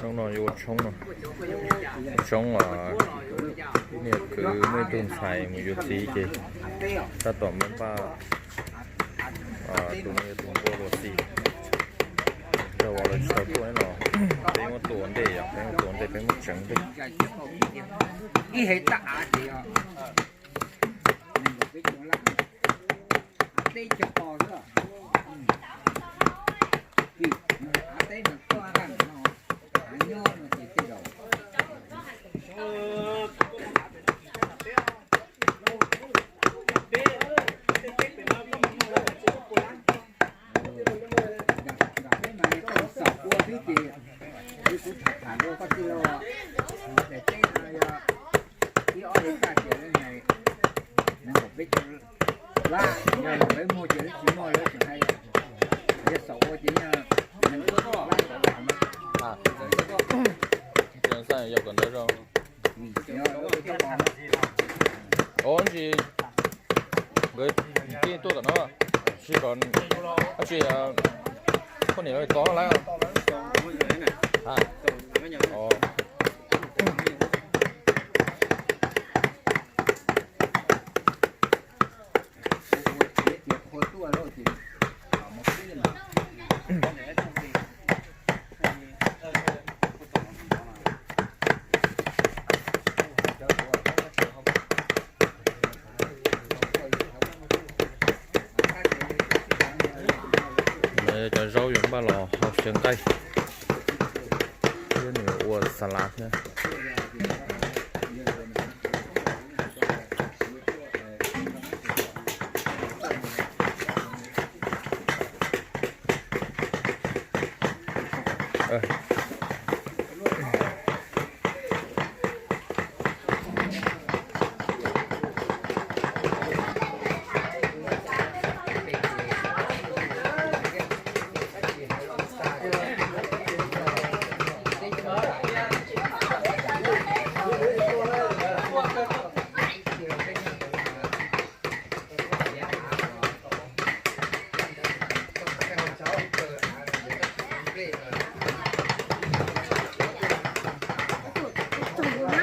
Hnub no yuav ua tshoob no, tshoob, niag kwv muaj ib tug ntxhais mus yuav txiv ces tab tom npaj, tus no yog tus npua ua txiv, nrog uas lawv tsis tau tuaj no, peb muab tua ua ntej yom, peb muab tua ua ntej, peb muab tseev ntej. Peb mas koj xaum ua xwb ces kuv tham tham rau koj tij laug, daim teb no yog ib ob li kaj ces lawv hais nees nkaum peb caug lab, yog lawv muag ces lawv tsis muag lawv tseem hais yog xaum ua ces yog nees nkaum peb caug lab xaum ua. Ua ntsis nkawd tij tuaj tom no, sib kom dab tsi poj niam lawv tos lawm. Cov zaub yuav npaj los hau xyaw nqaij thiab nws ua xas las thiab.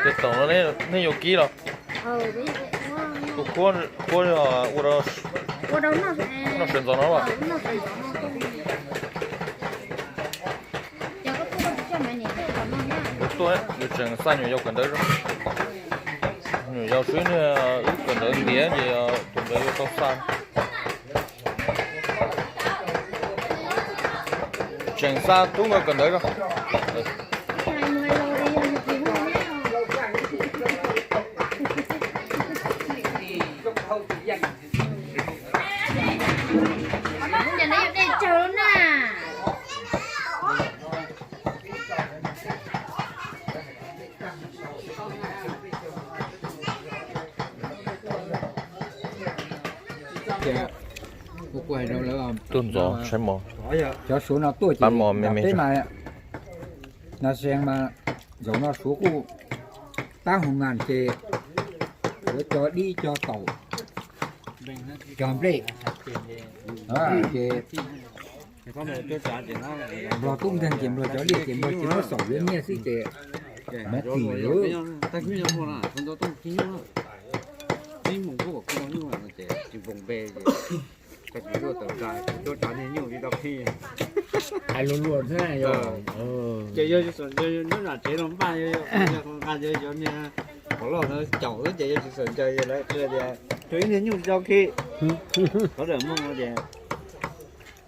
Cov toom no nej yuav kib los? Tus khuab, khuab ua rau noj sawv ntxov no los? Yuav tuaj, yuav tseem xa nyuam yaus kawm ntawv zog. Nyuam yaus swb, wb kawm ntawv ntiav ces tus ntawd yuav tau xa. Tseem xa tub nkawd kawm ntawv zog. Tuaj ntxov saib mov, cov Suav no tuaj ces peb mas nas sees mas zaum no Suav kuj tab hoo nas ces yuav cog dib cog taum cog nplej ces Nplog tub nkeeg ces Nplog cov liaj ces Nplog tsis muab xaum yuav nyiaj xwb ces mas tim lawm. Hais luag luag thiab. Ces yog nyob nram tsev no npaj yog nqa yog niag qhov loj no caum xwb ces yog tsis xav ncaws lawv qhia tias rau ib niag nyuj tsis tau khi. Qhov ntawd Hmoob tias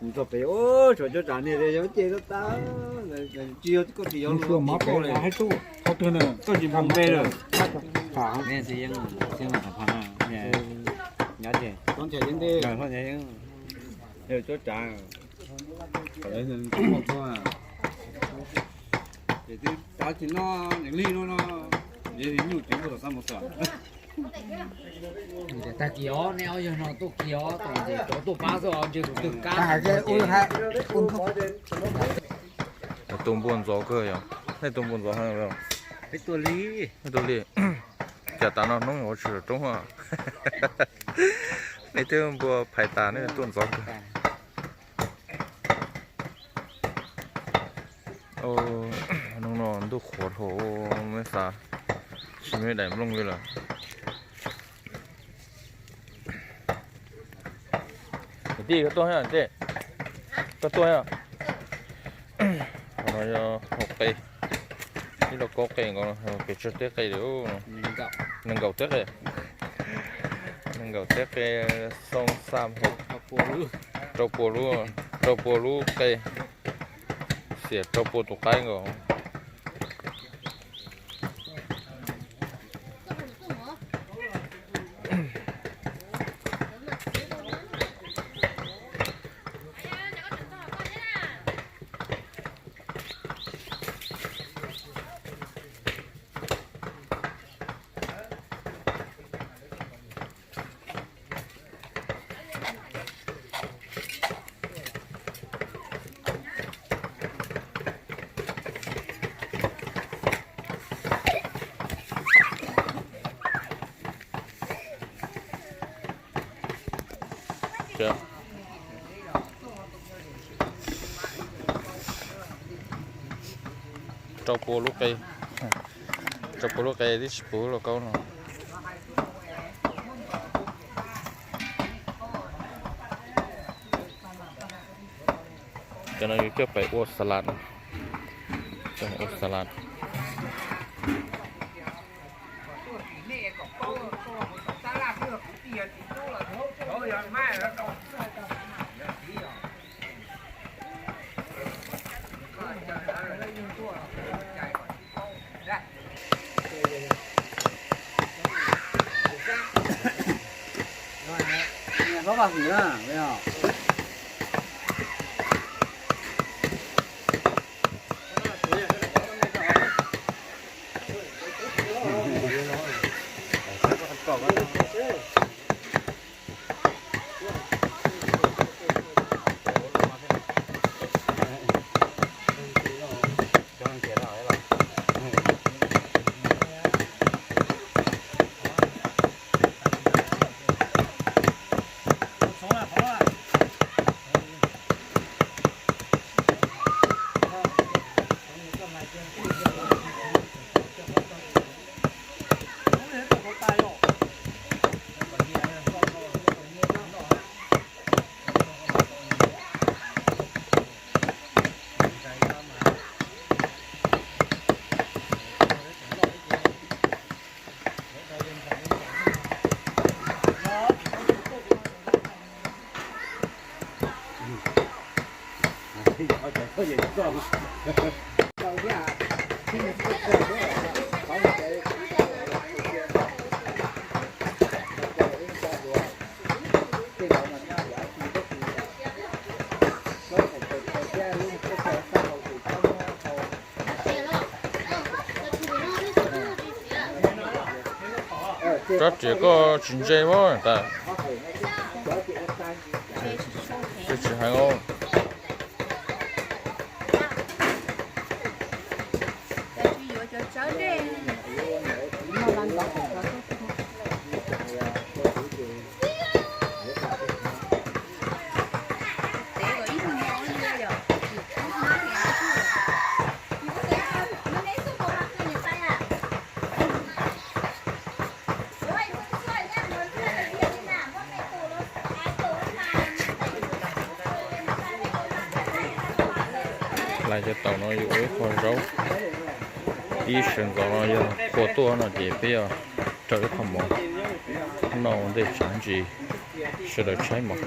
mus txog pem ua tsuas cov tsav niag tias yog ces no tas, tsis yog koj tsis yog luag mov koj le, koj tsis npog npe lawm. Nyob ces txhob ntshe yeeb ntej, yog tsuab tsav. Ces twb tsav tsis noj nws lig no no, yog nyuj tsev muaj tom qab mus tom. Tag kis os, nej ob yawg no tuaj kis os, tuaj ces cov tuaj pab xwb os, ntshe tus twg kab. Tus npua ntxov kawg yog, nej tus npua ntxov heev. Peb tuaj li, nej tuaj li. Cas tav no hnub ua tsis lom roob a? Nej twb npua phais tas nej tuaj ntxov kawg. Hnub no Tub qhuav dhau, meb xav tsis muaj daim nplooj li lawm. Niam tij, koj tuaj thiab tij? Koj tuaj thiab? Qhov no yog hauv qe, ib lo kaub qe nkaus, pes tsawg teb qe li? Nees nkaum teb qe. Nees nkaum teb qe, xoo xaj hauv, rau pua lub, rau pua lub qe, xiam rau pua tus qaib nkaus. Rau pua lub qe, rau pua lub qe twb tsis pub lauj kaub no. Cov no yus coj pem ua salad, coj ua salad. Rab riam koj tsis ntse mas tas, tsis heev. Lawv cov taum no yuav ua ib qho zaub. Ib sawv ntxov no yog pua tuaj no ces peb yuav rau ib qho mov noj ua ntej tsav ntsis, sawv daws tshaib mov.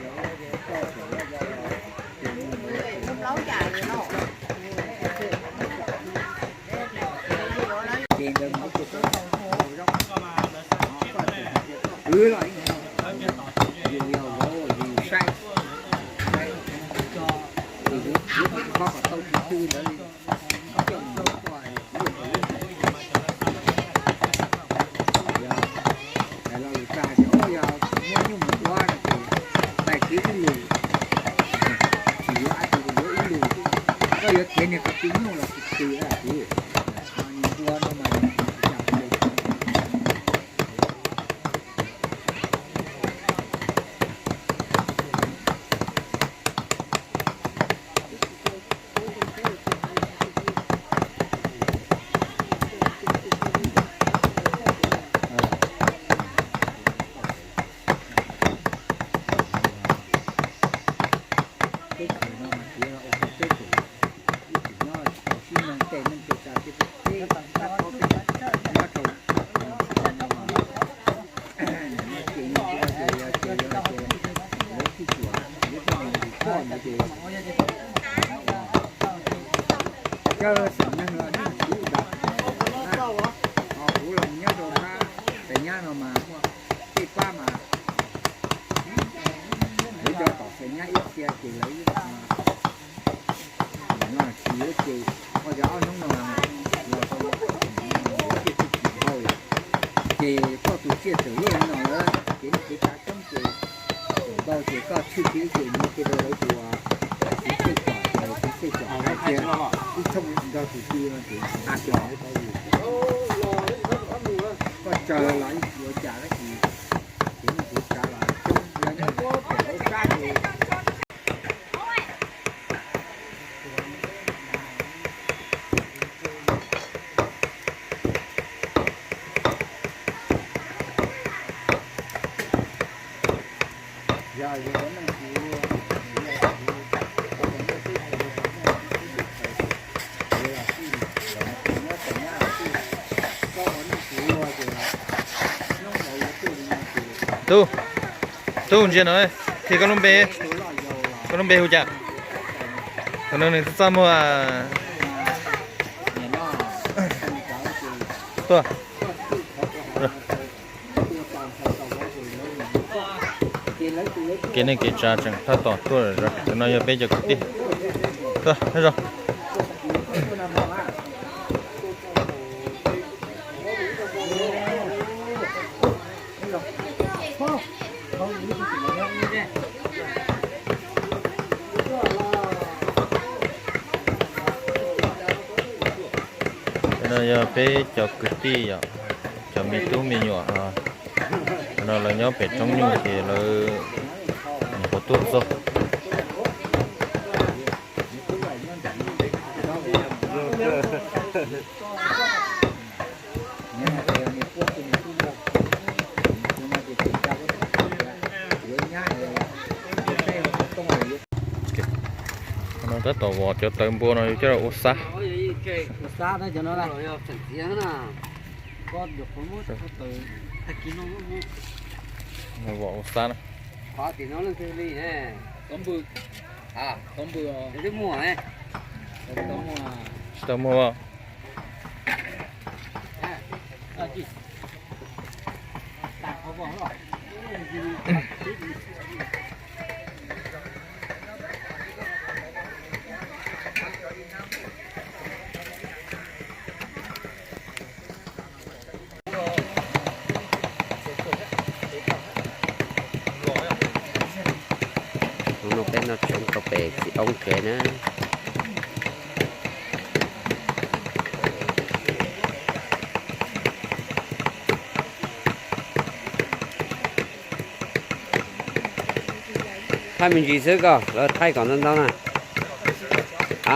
Hais lo lus txawv hais tias, o, yog muaj nyuj mus ua no ces tais kiv ib lus, tsis yuav dab tsi los yuav ib lus. Koj yuav khiav niag qhov twg nyuj los tsis tshwm dab tsi. Ua no mas Cov xeem neeg no kuv los nyob rau Xais Nyab no mas tej pab mas lawv cov tom Xais Nyab ib txhia ces lawv no tsis yuav ces, ua yog ob hnub no los tau yuav tsiaj txij tsis dhau lawm, ces koj tus tsiaj txawm luaj li no lawm ces nej kev tsav coob ces txawm ntau ces koj tshwj kiag ib ce mus kiag rau lawv tus txiv xej com, tus txiv xej com hais tias ib thooj nrog tus twg no ces a, koj tsaws los ib ua cas tab sis ces nej kev tsav los coob, yog nyob pem hauv sab ces Tub, tub ntsia no, qhia koj lub npe, koj lub npe hu cas? Thaum no nws txaj muag. Tuaj. Kev neej kev tsav tseem tab tom tuaj, tus no yog peb cov kwv tij. Tuaj, nyob zoo. Cov no yog peb cov kwv tij yom, cov me tub me nyuam no, lawv nyob pem roob nyuj ces lawv nyuam qhuav tuaj txog. No tab tom vov cov tawv npua no coj los ua xab. Vov ua xab na. Tsis tau muag. Hnub no peb noj tshoob rau pem txiv oob kev na. Thaij me ntsis xwb koj, lawv thaij kom ntau ntau na. A,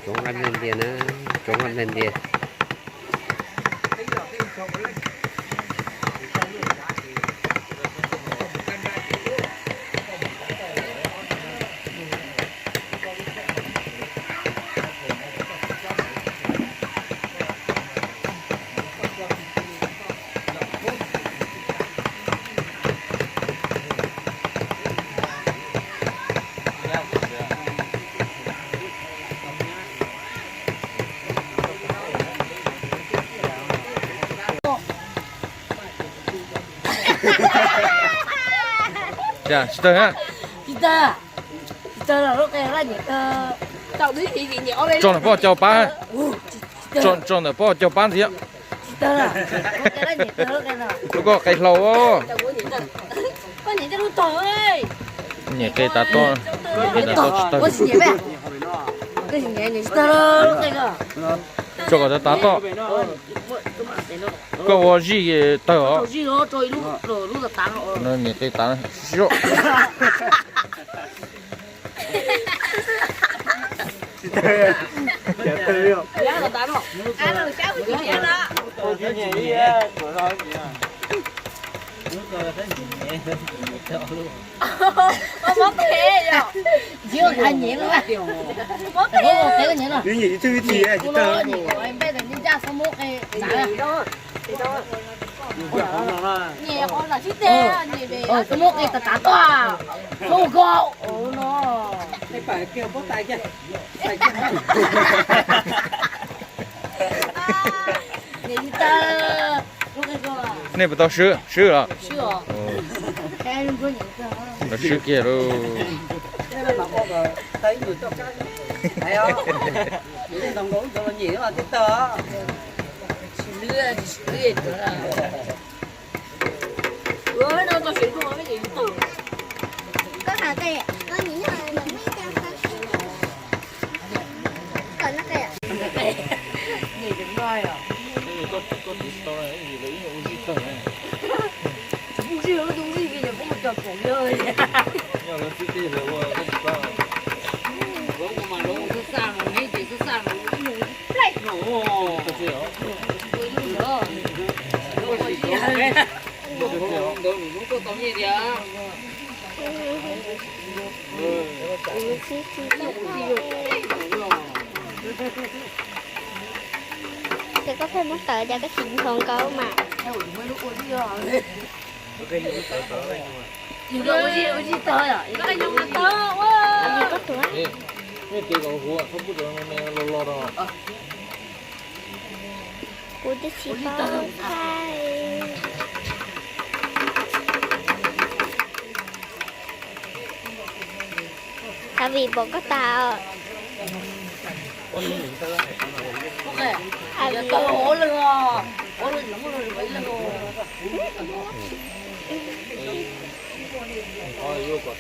Tsoov nqaij nplaig ntiag na, tsoov nqaij nplaig ntiag. Tsis tawg na. Tsis tawg. Tsis tawg los lub qe laj nyiam tawg. Tso ntawm pob caug pab. Tso ntawm pob caug pab ntxiv. Tsis tawg. Lub koj qe hlau. Koj nyiam coj lub tog. Nyiam qe tav toj, nyiam qe tav toj tsis tawg. Koj tsis nyiam, nyiam tsis tawg lub qe ko. Tso kom tav tav toj. Koj ua zij tawg os. Niam qe tav. Koj muab qe tav tav toj, txhob ua koj no. Nej puas tau swb, swb los? Swb kiag lauj. Ces koj pheej muab tawm cas koj tsis nthos nkaus mas. Kuv twb tsis paub thaij. Havi pom koj tas os. Havi.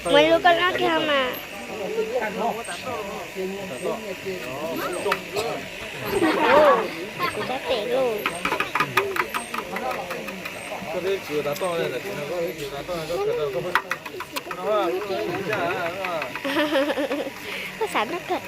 Muaj lub koj noj kiag mas. Kuv sab pem lauj. Koj xav noj kawg.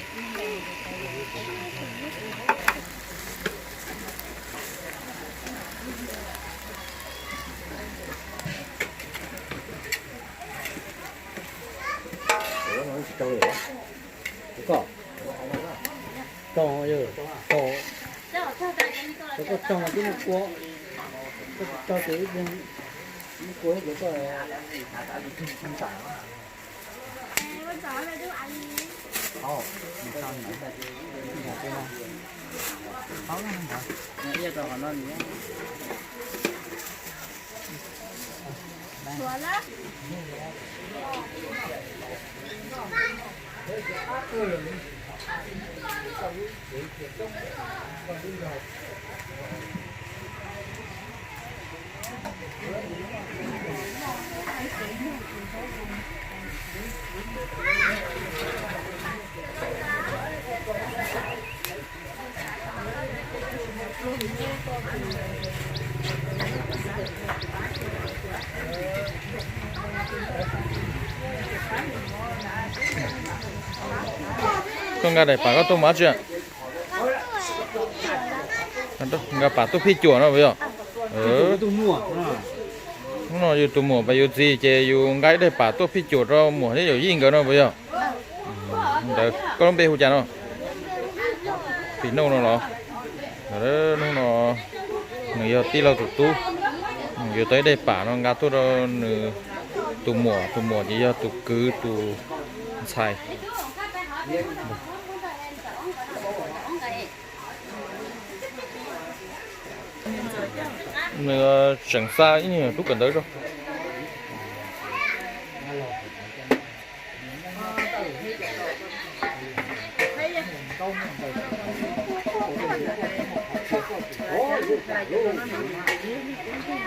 Koj nqa daim pam koj tuaj mus dab tsi? Nqa pam tuaj phij cuam no puas yog? Hnub no yus tus muam pas yus txiv ces yus nqa ib daim pam tuaj phij cuam rau muam thiab yawm yij nkawd no puas yog? Ntawd koj lub npe hu cas no? Pim Nuj no los? Hnub no nws yog tij laug tus tub, nws yuav tau ib daim pam no nqa tuaj rau nws tus muam, tus muam ces yog tus kwv tus ntxhais. Nws tseem xa ib nyuag tub kawm ntawv rau.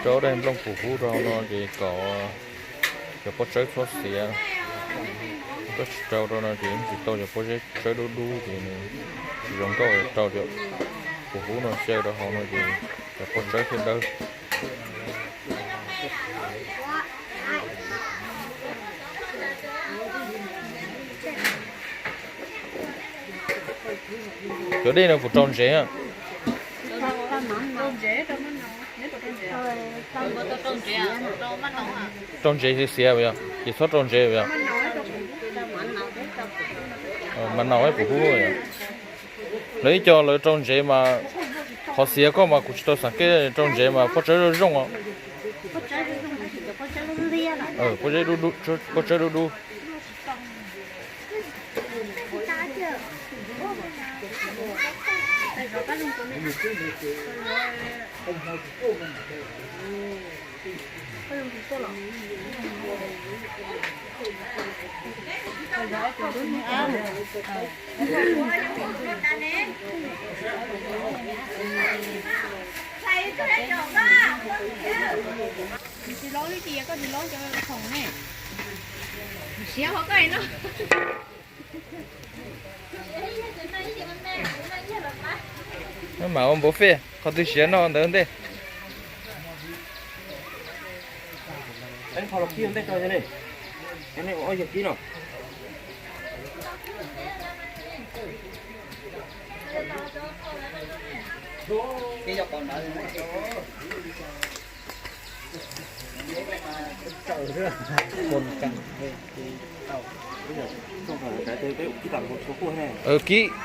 Rau daim nplooj pum hub rau no ces kom cov pob tsawb txhob xiav. Koj tsis rau rau no ces tsis tau cov pob tsawb dub dub ces nws tsis zoo nkauj rau cov Kuv hub no xyaw rau hauv no ces cov pob tsawb thiaj dawb. Cov dej no puas rau ntsev? Rau ntsev xiav xiav yog ces txhob rau ntsev yog. Mas no kuv hub lawv ib co lawv rau ntsev mas qhov xiav koj mas kuv tsis tau xav kej rau ntsev mas pob tsawb zoo os. Pob tsawb dub dub. Tsis lov li tias koj tsis lov cov khoom ne. Siav hov koj no. Mam ua npau fej qhov twg siav noj ntawd ntej. Kib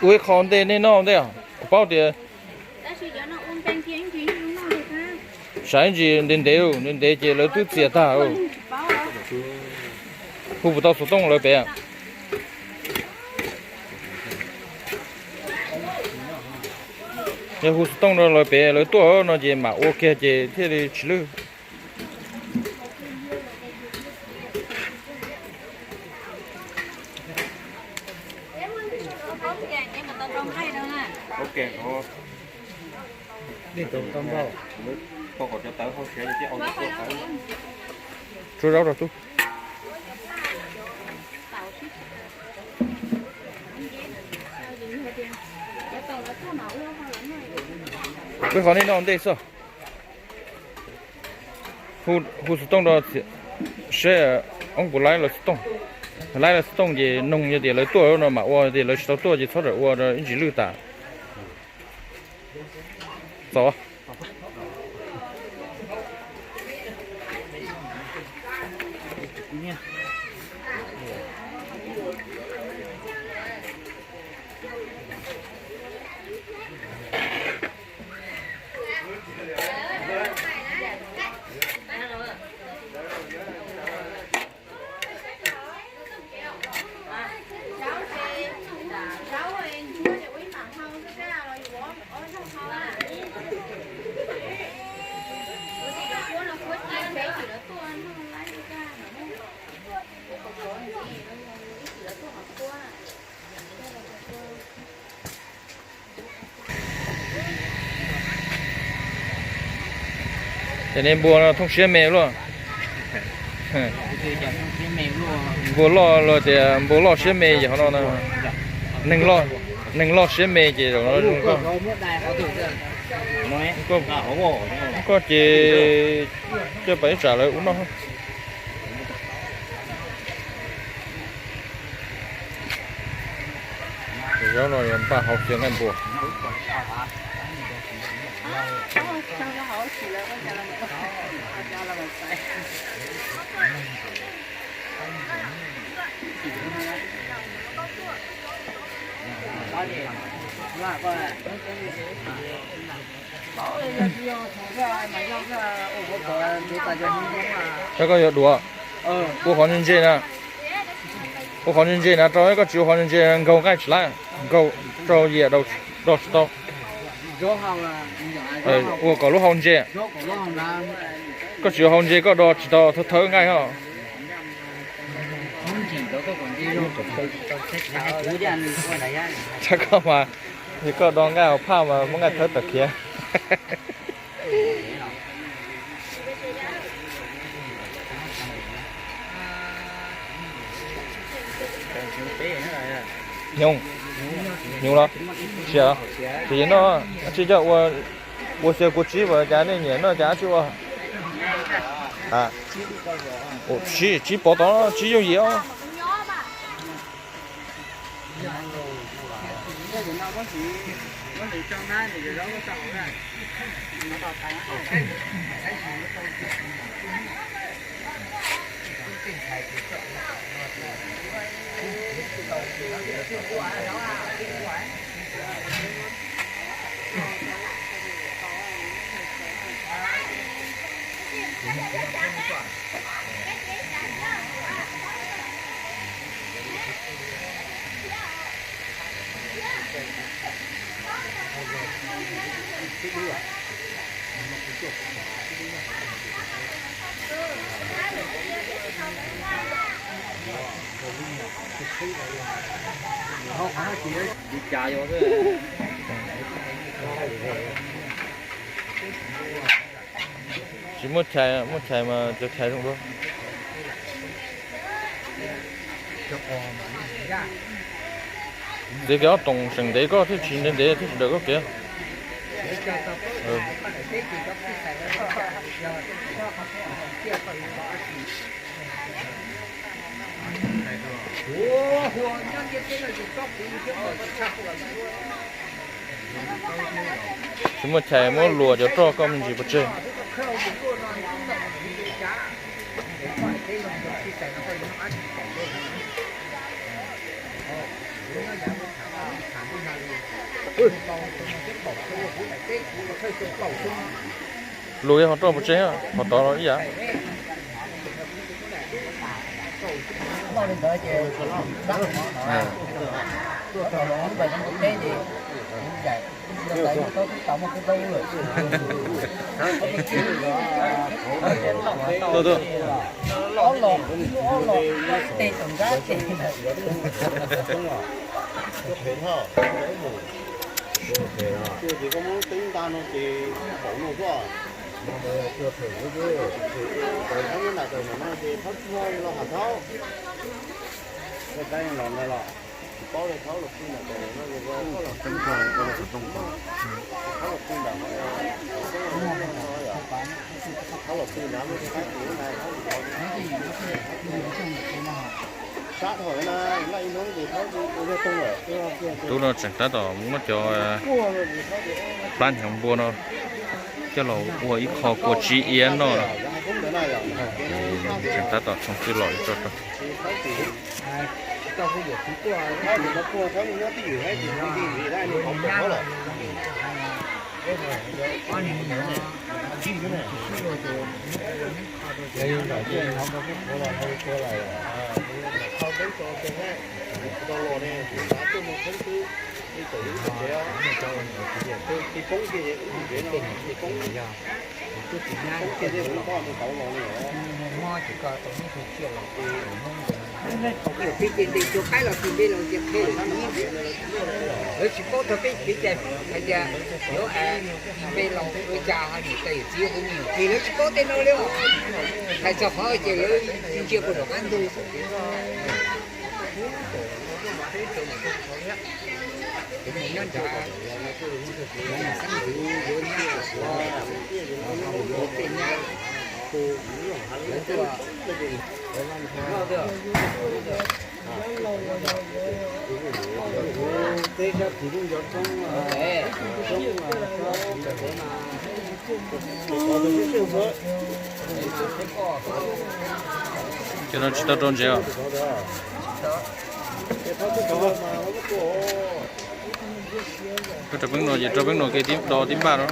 ua ib qho ntej nej noj ntej, kuv paub tias saib ntsis ntev ntev ntev ntev ces lawv twb txias tag. Hu puas tau xov tooj lawv pem? Yog hu xov tooj rau lawv pem lawv tuaj no ces mam ua kiag ces thiaj li tsis lwj. Tsuab zaub rau tub. Peb qhov nej noj ntej xwb. Hu xov tooj rau seb oob puas laib lawv xov tooj. Laib lawv xov tooj ces noog yog tias lawv tuaj no mam ua, yog tias lawv tsis tau tuaj ces txhob rawm ua rau ib ntsis lwj tas. Txaus. Ces nej npua no thooj siab me luaj. Npua loj los tias npua loj siab me ces qhov no, neeg loj siab me ces zaum no zoo koj. Koj ces coj pas ib tsam lawv ub noj. Zaub no yog npaj hau xyaw nqaij npua. Saib koj yuav duav, ua qhov ntse ntse na. Ua qhov ntse ntse na, rau koj tsis ua qhov ntse ntse nkaug nqaij tsis laib, nkaug rau yias do tsis tau. Ua kom lub hau ntse. Koj tsis ua hau ntse koj do tsis tau thawb thawb nqaij os. Txhob koj mas, yog koj do nqaij hauv phaj mas muab nqaij thawb tawm khiav. Nyob, Nyuj los? Tsis yog, tsis yog no, tsis coj ua, ua xyaw kua tsib vas cas nej nyiam noj cas tsis ua. Tsis, tsis pov tod tsis yooj yim os. Tsis muaj chais, muaj chais mas cov chais zoo dua. Txiav kiag ob rooj seem ntev koj thiaj tsis ntev ntev thiaj tsis dawm koj kiag. Tsis muaj chais muab luas cov roj koj me ntsis pov tseg. Luas yog ho roj pov tseg, ho tod los ib yam. Ces koj muab teeb nta no ces paum no xwb. Thaub nyob nram tawm no ces thaub tsis yog los ham thaub. Los ntawd los tsis paub li thaub los pw nram tawm no, thaub los pw nram, thaub los pw nram, thaub los pw nram no, sab dhau na, laj ib hnub ces thaub ua yog toog lawm. Tub no tseem tab tom muab cov plab hnyuv npua no coj los ua ib qho kua tsib iab noj. Tseem tab tom tshoov twj los tso rau. Tib ces ntes cua qaib los tim npe los tias qhia lawm, lawv tsis paub thaum peb kev cai hais tias yuav npe los ua cas ho niam tais yawm txiv hu me nyuam ces lawv tsis paub tej no li. Hais txog qhov ces lawv ntsia puas rov qab ntug. Cov no tsis tau rau ntsev os. Koj rau peeb no ces rau peeb no kev tib do tib npaj no.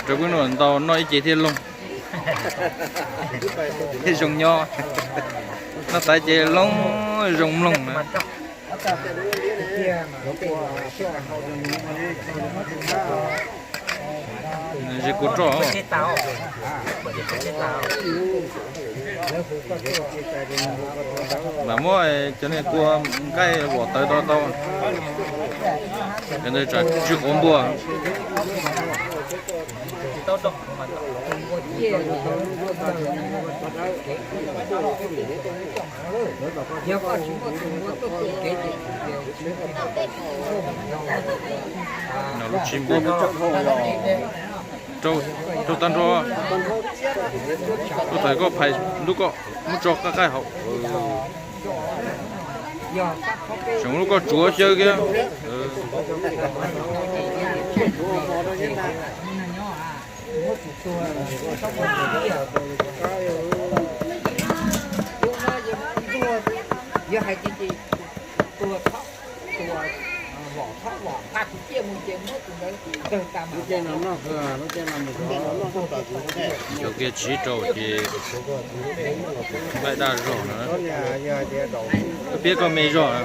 Rau peeb no ntau noj ib ce thiaj loog. Thiaj zoo nyob. Noj tas ces loog zoo mloog na. Ze kua roj. Mas muab cov niag kua nqaij vom tawv rau tau. Cov ntawd tsam tsw quav npua. No lub tsib npua. Rau tag nrho. Lub thaiv koj phais lub koj muab tso qab qaij hauv. Tseem lub koj tsuav xyaw kiag. Cov kiag tsis rau ces nqaij daj zog na. Koj piab koj me zog na.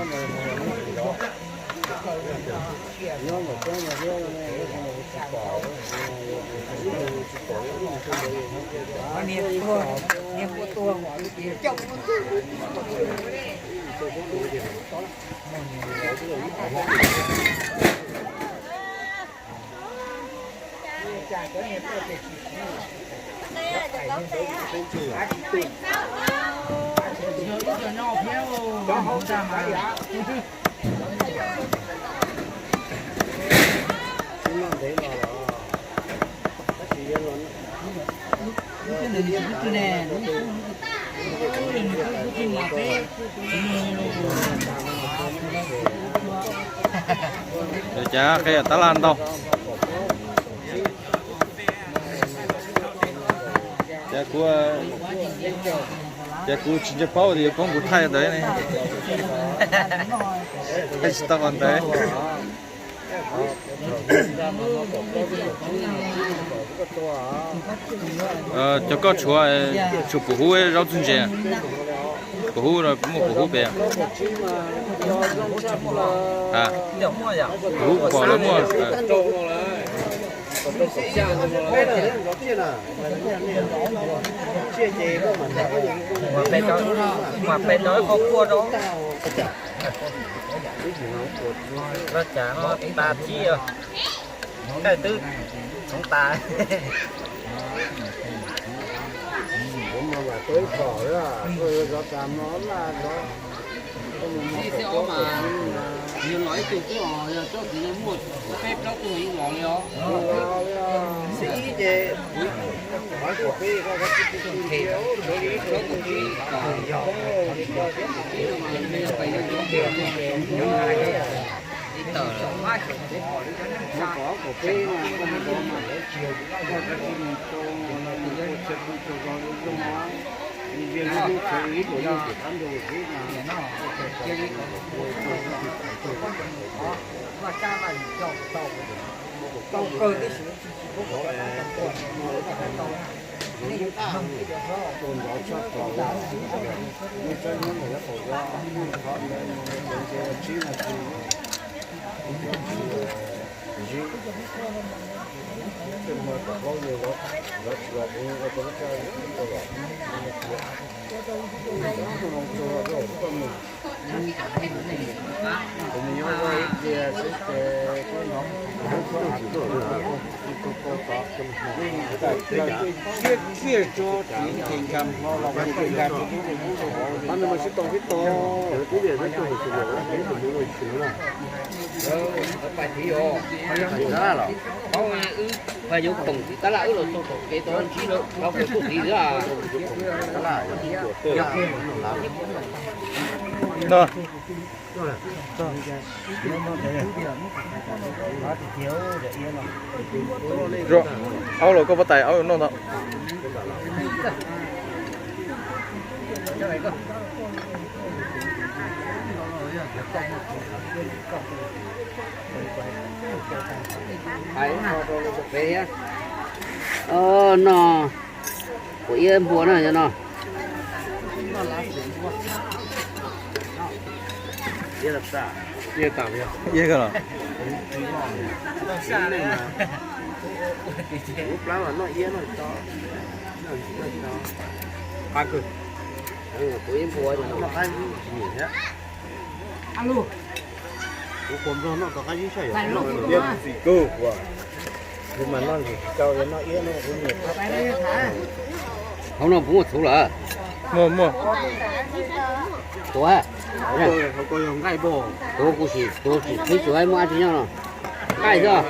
Cas qhia tab laj ntau. Cas kuv, cas kuv tsis nco paub tias yuav poob kuv thaij ntawd ne. Thaij tsis tau qhov ntawd. Cov koj tshuav, tshuav puas huv zaub txwj ntse? Puas huv, muaj puas huv pem? Puas huv kuv pom lawv muaj. Mas pem no ib qho kua rau. Los cas ho tas tib, kawg twb hloov tas. Ib xyoos mas yog los ib tug twb os, yog tsob txiv no muaj peb plaub tug yeej los li os. Ib ces, ib ces, ib tawm. Pab yuav koom tiv tab laj wb los txog tom kev tod ntsib lawv, lawv kuj tuaj tiv xwb. Aub los koj puab tais aub noj ntau. Noj quav iab npua na no. Iab koj los? Lub plab mas noj iab noj tso, noj tso. Qab kawg. Kuv ib npua noj qab tsis nyiam thiab. Kuv quas nplog noj tau qab zib tshaj yom. Noj txim kawg kuv. Kuv mas noj ntsis tsis tau, noj iab no kuv nyiam. Hauv no puas muaj txhuv lawm? Muaj, muaj. Tuav, hauv ko yog nqaij npog. Tuav kuv sim, tuav sim qhib tsuav muaj dab tsi nyob no. Nqaij xwb.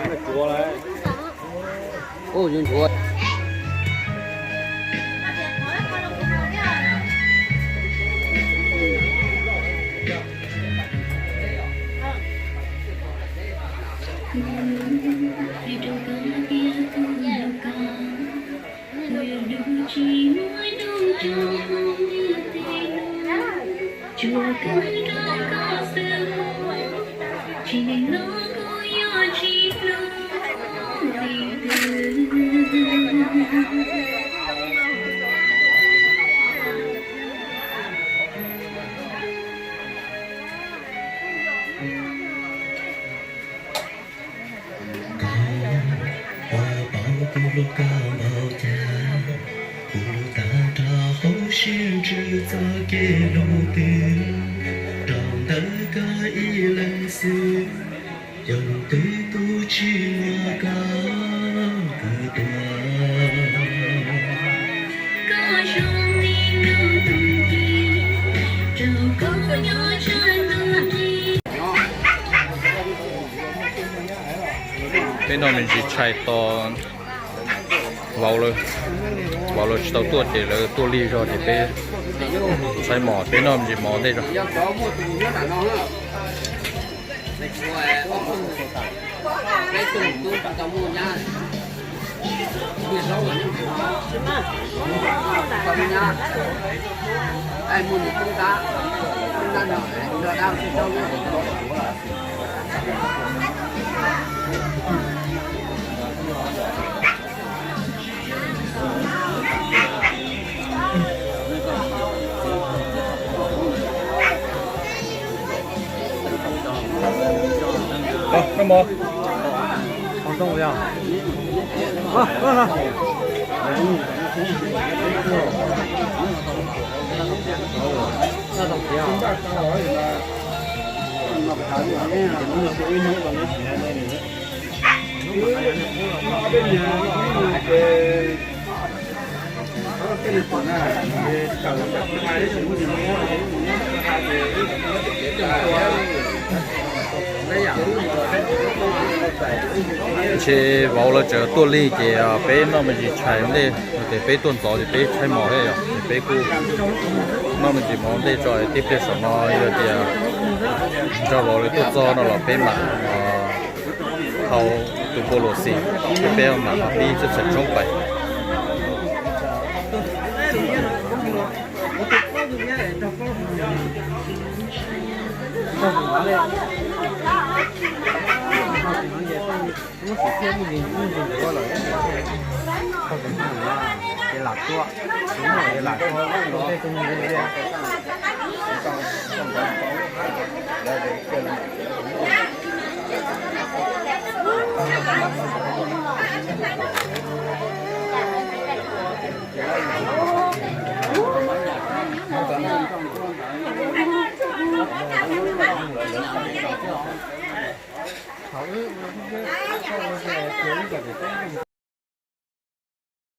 Ub, yuav ntsuav. Koj puas paub kuv hlub koj npaum cas, kuv tag nrho hauv siab ntsws txoj kev hlub twg, rau ntawm koj ib leeg xwb, yog tus twg kuj tsis muaj koj kwv tuag. Peb noj me ntsis tshais tos vauv lawv, vauv lawv tsis tau tuaj ces lawv tuaj lig zog ces peb tshaib mos, peb noj me ntsis mov ntej zog. Ntshe vauv lawv tseem tuaj lig ces peb noj me ntsis tshais ntej, ces peb tuaj ntxov ces peb tshaib mos thiab yom, ces peb kuj noj me ntsis mov ntej tso. Tib pliag saum no yog tias nrog vauv lawv tuaj txog no los peb mam hau tus npua luam xim, peb mam ho pib txhaj tshoob pais.